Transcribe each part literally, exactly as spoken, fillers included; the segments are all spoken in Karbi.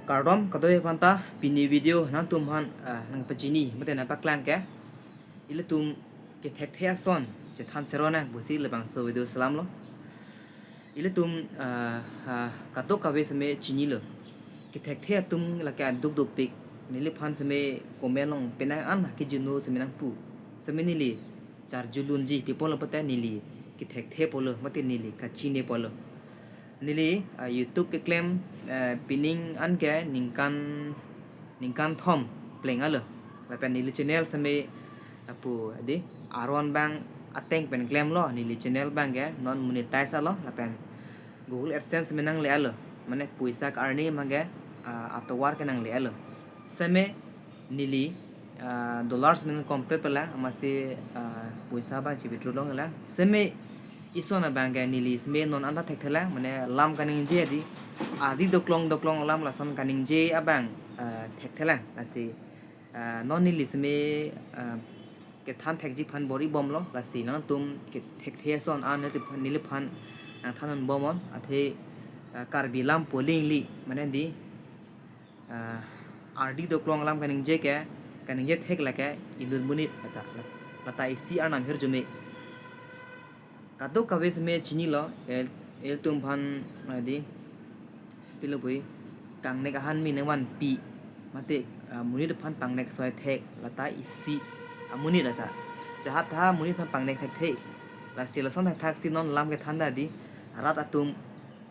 Kardom kadokave aphanta, pini video nangtum aphan, ah, nangpachini mate nangpaklang ke, ilitum kethekthe ason chethan sero nang pusi labangso video selamlo. Ilitum, ah, ah, kadokave seme chinilo, kethekthe atum lake aduk dopik. Neliphan seme comment along penang an kejunu seme nangpu. Seme neli charjulunji, pi apotlo pulote neli kethekthe apotlo mate neli kachini apotlo. Neli, ah, YouTube keklem, eh, pining an ke ningkan, ningkan thom pleng alo. Lapen neli channel seme apu di aron abang ateng pen klemlo, neli channel abang ke non monetize alo, lapen Google AdSense seme nangle alo, mane poisa ke-earn abang ke, ah, atovar ke nangle alo. Seme neli, ah, dollars men complete pela, amatsi, ah, poisa abang che-withdraw longlang. Seme ison abang ke neli seme non anta thekthelang, mane lam kaningje di, adi doklong doklong alam lason kaningje abang, ah, thekthelang. Lasi, ah, non neli seme, ah, kethan thekji aphan bor-ibomlo, lasi nangtum kethekthe ason an neli aphan, neliphan nangthan unbomnon, athe, ah, Karbi lam polingli, mane di, ah, ardi doklong alam kaningje ke, kaningje thek lake inut monit lata, lata isi arnam hirjume. Kadokave seme chinilo, el, ilitum aphan, ah, di, pilo bui, kangnek ahan mi nangvanpi, mate, ah, monit aphan pangnek soi thek, lata isi amonit lata. Jahat tha monit aphan pangnek thekthe. Lasi lason thakthak si non lam kethan ta di, rat atum,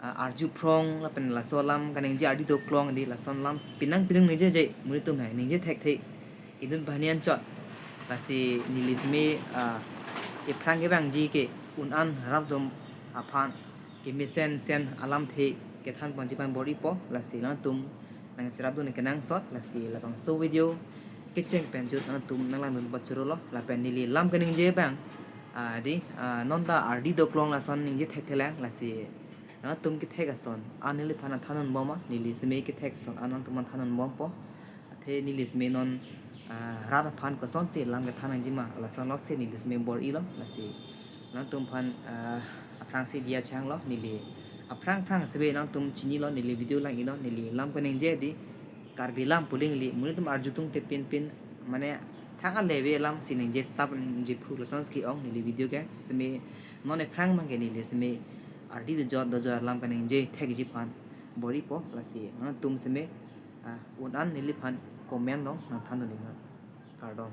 ah, arju phrong lapen laso alam kaningje ardi doklong di, lason alam penang penang ningjeje, monit atum hai ningje thekthe. Inut banghini anchot. Lasi neli seme, ah, ephrang kevangji ke un an rat atum aphan kemesen sen alamthe kethan ponji aphan bor-ipo, lasi nangtum nangcherapdun kenangsot, lasi labangso video kecheng pen jut nangtum nanglangdun apot chorolo, lapen neli lam kaningje abang, ah, di, ah, non ta ardi doklong lason ningje thekthelang, lasi nangtum kethek ason an neliphan nangthan unbomnon, neli seme kethek ason an nangtum aphan than unbompo. Athe neli seme non, ah, rat aphan kosonsi lam kethan nangjima, lason lok si neli seme bor-ilo, lasi nangtum aphan, ah, aphrangsi diya changlo, neli aphrang aphrang sebe nangtum chinilo, neli video lang-ilo, neli lam kaningje di, Karbi lam polingli, monit atum arju tungte pinpin, mane thang aleve alam si ningje tap ningje phru lason si ke-ong neli video ke, seme non ephrang abang ke neli seme ardi dojot dojot alam kaningje thekji aphan bor-ipo, lasi nangtum seme, ah, un an neliphan comment along nangthan dun iknon. Kardom.